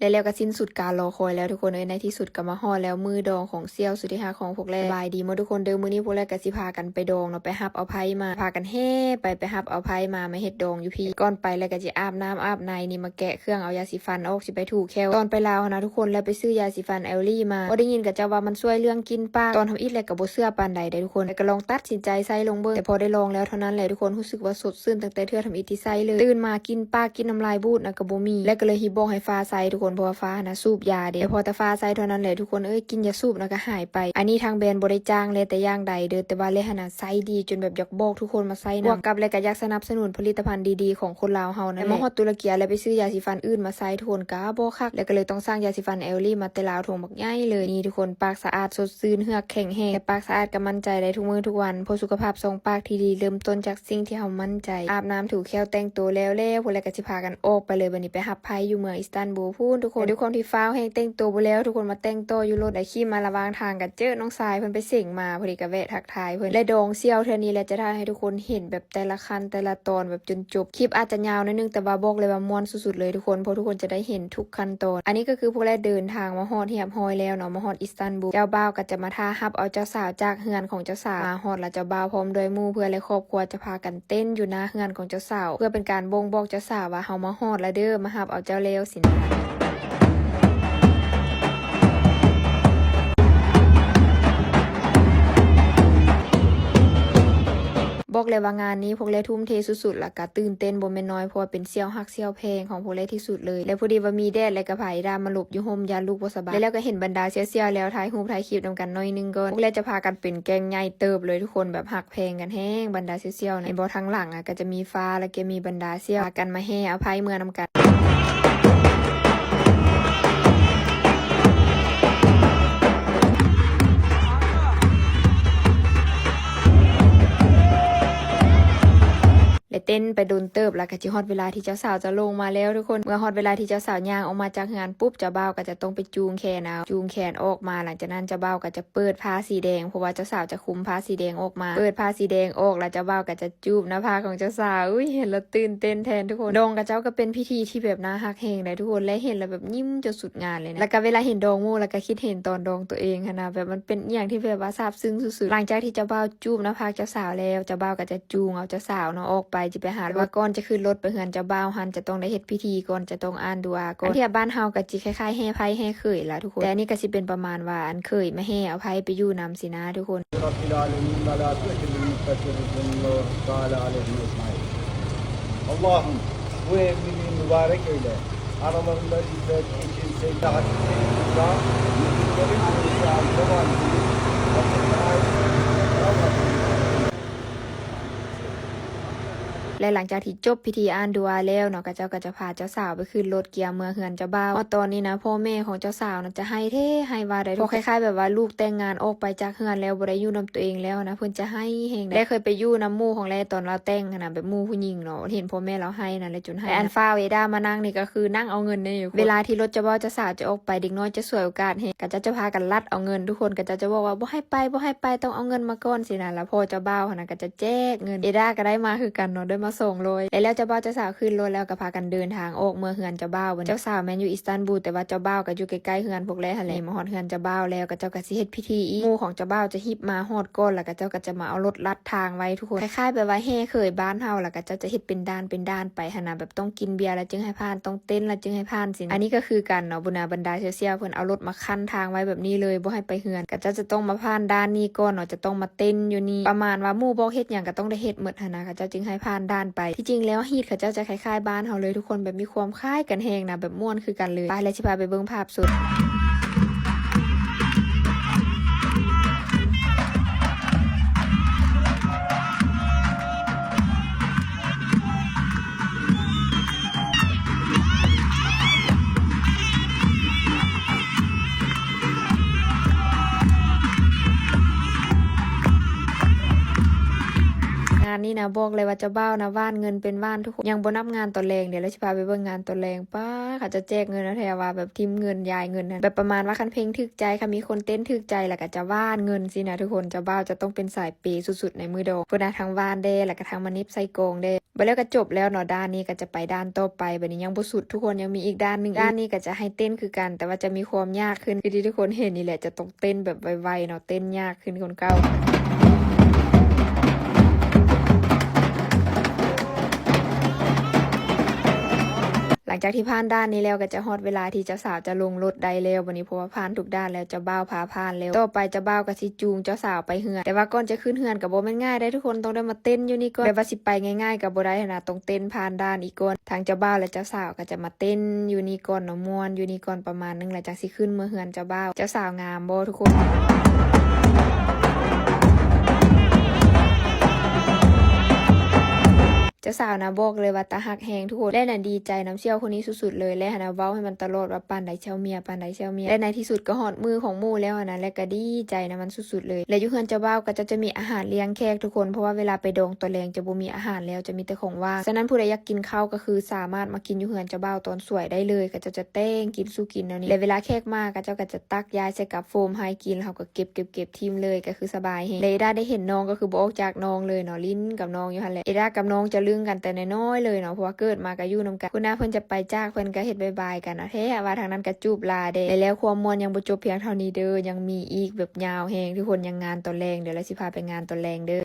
ແລະ ແລ້ວກໍສິ້ນສຸດການລໍຄອຍແລ້ວທຸກຄົນເອີຍ. ໃນທີ່ສຸດກໍມາຮອດແລ້ວ ມື້ດອງຂອງສ່ຽວສຸດທີ່ຮັກຂອງພວກແລ. ສະບາຍດີໝົດທຸກຄົນເດີ. ມື້ນີ້ພວກແລກໍຊິພາກັນໄປດອງເນາະ ໄປຮັບເອົາໄພ້ມາ ພາກັນແຫ່ໄປ ໄປຮັບເອົາໄພ້ມາ ມາເຮັດດອງຢູ່ພີ້. ກ່ອນໄປແລ້ວກໍຊິອາບນ້ຳອາບໃນນີ້ ມາແກະເຄື່ອງ ເອົາຢາສີຟັນອອກ ຊິໄປຖູແຂ້ວ. ຕອນໄປລາວຫັ້ນນະທຸກຄົນ ແລ້ວໄປຊື້ຢາສີຟັນແອລລີມາ ເພາະໄດ້ຍິນເຂົາເຈົ້າວ່າມັນຊ່ວຍເລື່ອງກິ່ນປາກ. ຕອນທຳອິດແລ້ວກໍບໍ່ເຊື່ອປານໃດເດ້ທຸກຄົນ ແຕ່ກໍລອງຕັດສິນໃຈໃຊ້ລົງເບິ່ງ. ແຕ່ພໍໄດ້ລອງແລ້ວເທົ່ານັ້ນແຫຼະທຸກຄົນ ຮູ້ສຶກວ່າສົດຊື່ນຕັ້ງແຕ່ເທື່ອທຳອິດທີ່ໃຊ້ເລີຍ. ຕື່ນມາກິ່ນປາກ ກິ່ນນ້ຳລາຍບູດນະກໍບໍ່ມີ ແລ້ວກໍເລີຍຮີບບອກໃຫ້ຟ້າໃຊ້ທຸກຄົນ ເພາະວ່າຟ້າຫັ້ນນະສູບຢາເດ້. ແຕ່ພໍແຕ່ຟ້າໃຊ້ເທົ່ານັ້ນແຫຼະທຸກຄົນເອີຍ ກິ່ນຢາສູບນະກໍຫາຍໄປ. ອັນນີ້ທາງແບຣນບໍ່ໄດ້ຈ້າງແລແຕ່ຢ່າງໃດເດີ ແຕ່ວ່າແລຫັ້ນນະໃຊ້ດີຈົນແບບຢາກບອກທຸກຄົນມາໃຊ້ນຳ. ບວກກັບແລກໍຢາກສະໜັບສະໜູນຜະລິດຕະພັນດີໆຂອງຄົນລາວເຮົານັ້ນແຫຼະ. ແລ້ວມາຮອດຕຸລະເກຍແລ້ວໄປຊື້ຢາສີຟັນອື່ນມາໃຊ້ທຸກຄົນ ກໍບໍ່ຄັກ ແລ້ວກໍເລີຍຕ້ອງສ້າງຢາສີຟັນແອລລີມາແຕ່ລາວ ຖົງບັກໃຫຍ່ເລີຍ. ນີ້ທຸກຄົນ ປາກສະອາດສົດຊື່ນ ເຫືອກແຂງແຮງ. ແຕ່ປາກສະອາດກໍໝັ້ນໃຈໄດ້ທຸກມື້ທຸກວັນ ເພາະສຸຂະພາບຊ່ອງປາກທີ່ດີເລີ່ມຕົ້ນຈາກສິ່ງທີ່ເຮົາໝັ້ນໃຈ. ອາບນ້ຳຖູແຂ້ວແຕ່ງໂຕແລ້ວແລ້ວ ພວກແລກໍຊິພາກັນອອກໄປເລີຍ. ບັດນີ້ໄປຮັບໄພ້ຢູ່ເມືອງອິສຕັນບູລພຸ້ນທຸກຄົນ. ແຕ່ດ້ວຍຄວາມທີ່ຟ້າວແຮງແຕ່ງໂຕບໍ່ແລ້ວ ທຸກຄົນມາແຕ່ງຕໍ່ຢູ່ລົດ ໄດ້ຂີ່ມາລະຫວ່າງທາງກໍເຈີນ້ອງຊາຍເພິ່ນໄປເສັງມາ ພໍດີກໍແວະທັກທາຍເພິ່ນ ແລະ ດອງສ່ຽວເທື່ອນີ້ແຫຼະ ຈະຖ່າຍໃຫ້ທຸກຄົນເຫັນແບບແຕ່ລະຂັ້ນແຕ່ລະຕອນແບບຈົນຈົບ. ຄລິບອາດຈະຍາວໜ້ອຍໜຶ່ງ ແຕ່ວ່າບອກເລີຍວ່າມ່ວນສຸດໆເລີຍທຸກຄົນ ເພາະທຸກຄົນຈະໄດ້ເຫັນທຸກຂັ້ນຕອນ. ອັນນີ້ກໍຄືພວກແລເດີນທາງມາຮອດຮຽບຮ້ອຍແລ້ວເນາະ ມາຮອດ ອີສຕັນບູລ ເຈົ້າບ່າວກໍຈະມາຖ້າຮັບເອົາເຈົ້າສາວຈາກເຮືອນຂອງເຈົ້າສາວ. ມາຮອດລະເຈົ້າບ່າວພ້ອມດ້ວຍໝູ່ເພື່ອນ ແລະ ຄອບຄົວຈະພາກັນເຕັ້ນຢູ່ໜ້າເຮືອນຂອງເຈົ້າສາວ ເພື່ອເປັນການບົ່ງບອກເຈົ້າສາວວ່າ ເຮົາມາຮອດລະເດີ ມາຮັບເອົາເຈົ້າແລ້ວຊີ້ນະ. ບອກເລີຍວ່າງານນີ້ພວກແລທຸ່ມເທສຸດໆ ລະກະຕື່ນເຕັ້ນບໍ່ແມ່ນນ້ອຍ ເພາະວ່າເປັນສ່ຽວຮັກສ່ຽວ ແພງຂອງພວກແລທີ່ສຸດເລີຍ ແລະ ພໍດີວ່າມີແດດ ແລະ ກໍພາຍາມາຫຼົບຢູ່ຮົ່ມ ຢ້ານລູກບໍ່ສະບາຍ ແລະ ແລ້ວກໍເຫັນບັນດາສ່ຽວໆ ແລ້ວຖ່າຍຮູບຖ່າຍຄລິບນຳກັນໜ້ອຍໜຶ່ງກ່ອນ. ພວກແລຈະພາກັນເປັນແກ້ງໃຫຍ່ເຕີບເລີຍທຸກຄົນ ແບບຮັກແພງກັນແຮງ ບັນດາສ່ຽວໆ ເຫັນບໍ່ ທາງຫຼັງອະ ກໍຈະມີຟ້າ ແລ້ວກໍມີບັນດາສ່ຽວ ພາກັນມາແຫ່ເອົາໄພ້ເມືອນຳກັນ. ແລະ ເຕັ້ນໄປດົນເຕີບ ແລ້ວກໍຊິຮອດເວລາທີ່ເຈົ້າສາວຈະລົງມາແລ້ວທຸກຄົນ. ເມື່ອຮອດເວລາທີ່ເຈົ້າສາວຍ່າງອອກມາຈາກເຮືອນປຸບ ເຈົ້າບ່າວກໍຈະຕ້ອງໄປຈູງແຂນເອົາ ຈູງແຂນອອກມາ. ຫຼັງຈາກນັ້ນເຈົ້າບ່າວກໍຈະເປີດຜ້າສີແດງ ເພາະວ່າເຈົ້າສາວຈະຄຸມຜ້າສີແດງອອກມາ. ເປີດຜ້າສີແດງອອກ ແລ້ວເຈົ້າບ່າວກໍຈະຈູບໜ້າຜາກຂອງເຈົ້າສາວ. ອຸ້ຍ ເຫັນແລ້ວຕື່ນເຕັ້ນແທນທຸກຄົນ. ດອງຂະເຈົ້າກໍເປັນພິທີທີ່ແບບໜ້າຮັກແຮງໃດ໋ທຸກຄົນ ແລະ ເຫັນແລ້ວແບບຍິ້ມຈົນສຸດງານເລີຍນະ. ແລ້ວກໍເວລາເຫັນດອງໝູ່ ແລ້ວກໍຄິດເຫັນຕອນດອງໂຕເອງຫັ້ນນະ ແບບມັນເປັນອີ່ຫຍັງທີ່ແບບວ່າຊາບຊຶ້ງສຸດໆ. ຫຼັງຈາກທີ່ເຈົ້າບ່າວຈູບໜ້າຜາກເຈົ້າສາວແລ້ວ ເຈົ້າບ່າວກໍຈະຈູງເອົາເຈົ້າສາວເນາະ ອອກໄປ ຊິໄປຫາ ແຕ່ວ່າກ່ອນຈະຂຶ້ນລົດໄປເຮືອນເຈົ້າບ່າວຫັ້ນ ຈະຕ້ອງໄດ້ເຮັດພິທີກ່ອນ ຈະຕ້ອງອ່ານດູອາກ່ອນ. ອັນທຽບບ້ານເຮົາກໍຊິຄ້າຍໆແຫ່ໄພ້ແຫ່ເຂີຍລະທຸກຄົນ ແຕ່ອັນນີ້ກໍຊິເປັນປະມານວ່າອັນເຂີຍມາແຫ່ເອົາໄພ້ໄປຢູ່ນຳຊີ້ນະທຸກຄົນ. رب العالمين ولا تحرمنا من فضله صلى الله تعالى عليه وسلم. اللهم bu evliliği mübarek eyle. Aralarında İzzet, Ekin, Seyda, Hatice, Kübra, müminlerin annesi Ayşe validemiz, Allah'ın ແລະ ຫຼັງຈາກທີ່ຈົບພິທີອ່ານດູອາແລ້ວເນາະ ຂະເຈົ້າກໍຈະພາເຈົ້າສາວໄປຂຶ້ນລົດກຽມເມືອເຮືອນເຈົ້າບ່າວ. ຮອດຕອນນີ້ນະ ພໍ່ແມ່ຂອງເຈົ້າສາວນະຈະໄຫ້ແທ້ໄຫ້ວ່າໃດ໋ ເພາະຄ້າຍໆແບບວ່າລູກແຕ່ງງານອອກໄປຈາກເຮືອນແລ້ວ ບໍ່ໄດ້ຢູ່ນຳຕົວເອງແລ້ວນະ ເພິ່ນຈະໄຫ້ແຮງໃດ໋. ແລະ ເຄີຍໄປຢູ່ນຳໝູ່ຂອງແລຕອນລາວແຕ່ງຫັ້ນນະ ແບບໝູ່ຜູ້ຍິງເນາະ ເຫັນພໍ່ແມ່ລາວໄຫ້ນະ ແລະ ຈົນໄຫ້. ແລະ ອັນຟ້າວເອດາມານັ່ງນີ້ກໍຄືນັ່ງເອົາເງິນນີ້ຢູ່. ເວລາທີ່ລົດເຈົ້າບ່າວເຈົ້າສາວຈະອອກໄປ ເດັກນ້ອຍຈະສວຍໂອກາດແຮງ ຂະເຈົ້າຈະພາກັນລັດເອົາເງິນ ທຸກຄົນຂະເຈົ້າຈະບອກວ່າ ບໍ່ໃຫ້ໄປ ບໍ່ໃຫ້ໄປ ຕ້ອງເອົາເງິນມາກ່ອນຊີ້ນະ. ແລ້ວພໍ່ເຈົ້າບ່າວຫັ້ນນະກໍຈະ ແຈກເງິນ. ເອດາກໍໄດ້ມາຄືກັນເນາະ ໄດ້ມາສອງຮ້ອຍ. ແລ້ວເຈົ້າບ່າວເຈົ້າສາວຂຶ້ນລົດແລ້ວກໍພາກັນເດີນທາງອອກເມືອເຮືອນເຈົ້າບ່າວ. ເຈົ້າສາວແມ່ນຢູ່ອິສຕັນບູລ ແຕ່ວ່າເຈົ້າບ່າວກໍຢູ່ໃກ້ໆເຮືອນພວກແລຫັ້ນແຫຼະ. ມາຮອດເຮືອນເຈົ້າບ່າວແລ້ວ ຂະເຈົ້າກໍຊິເຮັດພິທີອີກ. ໝູ່ຂອງເຈົ້າບ່າວຈະຮີບມາຮອດກ່ອນ ແລ້ວຂະເຈົ້າກໍຈະມາເອົາລົດລັດທາງໄວ້ທຸກຄົນ. ຄ້າຍໆແບບວ່າແຫ່ເຂີຍບ້ານເຮົາ ແລ້ວຂະເຈົ້າຈະເຮັດເປັນດ້ານເປັນດ້ານໄປຫັ້ນນະ ແບບຕ້ອງກິນເບຍແລ້ວຈຶ່ງໃຫ້ຜ່ານ ຕ້ອງເຕັ້ນແລ້ວຈຶ່ງໃຫ້ຜ່ານຊີ້ນະ. ອັນນີ້ກໍຄືກັນເນາະ ບຸນນາບັນດາສ່ຽວໆ ເພິ່ນເອົາລົດມາ ຂັ້ນທາງໄວ້ແບບນີ້ເລີຍ ບໍ່ໃຫ້ໄປເຮືອນ ຂະເຈົ້າຈະຕ້ອງມາຜ່ານດ່ານນີ້ກ່ອນເນາະ ຈະຕ້ອງມາເຕັ້ນຢູ່ນີ້ ປະມານວ່າໝູ່ບອກເຮັດຫຍັງກໍຕ້ອງໄດ້ເຮັດໝົດຫັ້ນນະ ຂະເຈົ້າຈຶ່ງໃຫ້ຜ່ານດ່ານໄປ. ທີ່ຈິງແລ້ວຮີດຂະເຈົ້າຈະຄ້າຍໆບ້ານເຮົາເລີຍທຸກຄົນ ແບບມີຄວາມຄ້າຍກັນແຮງນະ ແບບມ່ວນຄືກັນເລີຍ. ໄປ ແລ້ວຊິພາໄປເບິ່ງພາບສົດ. ງານນີ້ ນະ ບອກເລີຍວ່າເຈົ້າບ່າວນະຫວ່ານເງິນເປັນຫວ່ານທຸກຄົນ ຍັງບໍ່ນັບງານຕອນແລງເດ້ ແລ້ວຊິພາໄປເບິ່ງງານຕອນແລງ. ປ້າ ເຂົາເຈົ້າແຈກເງິນເອົາແທ້ວ່າ ແບບຖິ້ມເງິນຢາຍເງິນຫັ້ນ ແບບປະມານວ່າຄັນເພງຖືກໃຈ ຄັນມີຄົນເຕັ້ນຖືກໃຈ ແລ້ວກໍຈະຫວ່ານເງິນຊີ້ນະທຸກຄົນ. ເຈົ້າບ່າວຈະຕ້ອງເປັນສາຍເປສຸດໆໃນມື້ດອງ ພຸ້ນນະ ທັງຫວ່ານແດ່ ແລ້ວກໍທັງມາໜິບໃສ່ກອງແດ່. ບັດແລ້ວກໍຈົບແລ້ວເນາະ ດ້ານນີ້ກໍຈະໄປດ້ານຕໍ່ໄປ. ບັດນີ້ຍັງບໍ່ສຸດທຸກຄົນ ຍັງມີອີກດ້ານໜຶ່ງ. ດ້ານນີ້ກໍຈະໃຫ້ເຕັ້ນຄືກັນ ແຕ່ວ່າຈະມີຄວາມຍາກຂຶ້ນ ຄືທີ່ທຸກຄົນເຫັນນີ້ແຫຼະ ຈະຕ້ອງເຕັ້ນແບບໄວໆເນາະ ເຕັ້ນຍາກຂຶ້ນກວ່າເກົ່າ. ຫຼັງຈາກທີ່ຜ່ານດ່ານນີ້ແລ້ວ ກໍຈະຮອດເວລາທີ່ເຈົ້າສາວຈະລົງລົດໄດ້ແລ້ວ. ບັດນີ້ເພາະວ່າຜ່ານທຸກດ່ານແລ້ວ ເຈົ້າບ່າວພາຜ່ານແລ້ວ ຕໍ່ໄປເຈົ້າບ່າວກໍຊິຈູງເຈົ້າສາວໄປເຮືອນ. ແຕ່ວ່າກ່ອນຈະຂຶ້ນເຮືອນກໍບໍ່ແມ່ນງ່າຍໄດ໋ທຸກຄົນ ຕ້ອງໄດ້ມາເຕັ້ນຢູ່ນີ້ກ່ອນ ແບບວ່າຊິໄປງ່າຍໆກໍບໍ່ໄດ້ຫັ້ນນະ ຕ້ອງເຕັ້ນຜ່ານດ່ານອີກກ່ອນ. ທັງເຈົ້າບ່າວ ແລະ ເຈົ້າສາວກໍຈະມາເຕັ້ນຢູ່ນີ້ກ່ອນເນາະ ມ່ວນຢູ່ນີ້ກ່ອນປະມານໜຶ່ງ ແລ້ວຈັ່ງຊິຂຶ້ນເມືອເຮືອນເຈົ້າບ່າວ. ເຈົ້າສາວງາມບໍ່ທຸກຄົນ? ເຈົ້າສາວນະ ບອກເລີຍວ່າຕາຮັກແຮງທຸກຄົນ ແລະນະ ດີໃຈນຳສ່ຽວຄົນນີ້ສຸດໆເລີຍ ແລະຫັ້ນນະ ເວົ້າໃຫ້ມັນຕະຫຼອດວ່າ ປານໃດສ່ຽວເມຍ ປານໃດສ່ຽວເມຍ. ແລະໃນທີ່ສຸດກໍຮອດມື້ຂອງໝູ່ແລ້ວຫັ້ນນະ ແລະກໍດີໃຈນຳມັນສຸດໆເລີຍ. ແລະຢູ່ເຮືອນເຈົ້າບ່າວກໍເຈົ້າຈະມີອາຫານລ້ຽງແຂກທຸກຄົນ ເພາະວ່າເວລາໄປດອງຕອນແລງຈະບໍ່ມີອາຫານແລ້ວ ຈະມີແຕ່ຂອງຫວ່ານ. ສະນັ້ນຜູ້ໃດຢາກກິນເຂົ້າກໍຄືສາມາດມາກິນຢູ່ເຮືອນເຈົ້າບ່າວຕອນສວຍໄດ້ເລີຍ ເຂົາເຈົ້າຈະແຕ່ງກິນສູ່ກິນແນວນີ້. ແລະເວລາແຂກມາ ເຂົາເຈົ້າກໍຈະຕັກຢາຍໃສ່ກັບໂຟມໃຫ້ກິນ ເຮົາກໍເກັບໆໆຖິ້ມເລີຍ ກໍຄືສະບາຍແຮງ. ແລະເອດາໄດ້ເຫັນນ້ອງກໍຄືບໍ່ອອກຈາກນ້ອງເລີຍເນາະ ຫຼິ້ນກັບນ້ອງຢູ່ຫັ້ນແຫຼະ. ເອດາກັບນ້ອງຈະລຶ້ງກັນແຕ່ນ້ອຍໆເລີຍເນາະ ເພາະວ່າເກີດມາກໍຢູ່ນຳກັນ. ພຸ້ນນະ ເພິ່ນຈະໄປຈາກ ເພິ່ນກໍເຮັດບາຍບາຍກັນນະ ແທ້ວ່າທາງນັ້ນກໍຈູບລາແດ່. ແລະແລ້ວຄວາມມ່ວນຍັງບໍ່ຈົບພຽງເທົ່ານີ້ເດີ ຍັງມີອີກແບບຍາວແຮງທຸກຄົນ ຍັງງານຕອນແລງ ດຽວລະຊິພາໄປງານຕອນແລງເດີ.